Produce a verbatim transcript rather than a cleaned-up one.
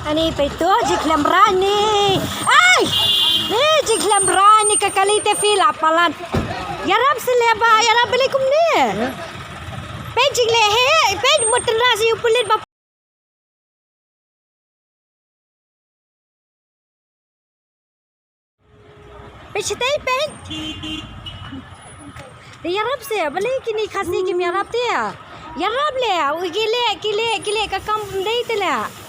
Ani peit to jingkhlem rani. Ai! Ni jingkhlem rani ka kali te phi la palat. Ïarap seh leh ba, ïarap beli kumne. Peit jingleh he, peit mut tynrah seh ïa u pulit ba. Peit shatei peit. Te ïarap seh, balei kine Khasi kim ïarap te. Ïarap leh, u ki leh, ki leh, ki leh ka kam ym dei te leh.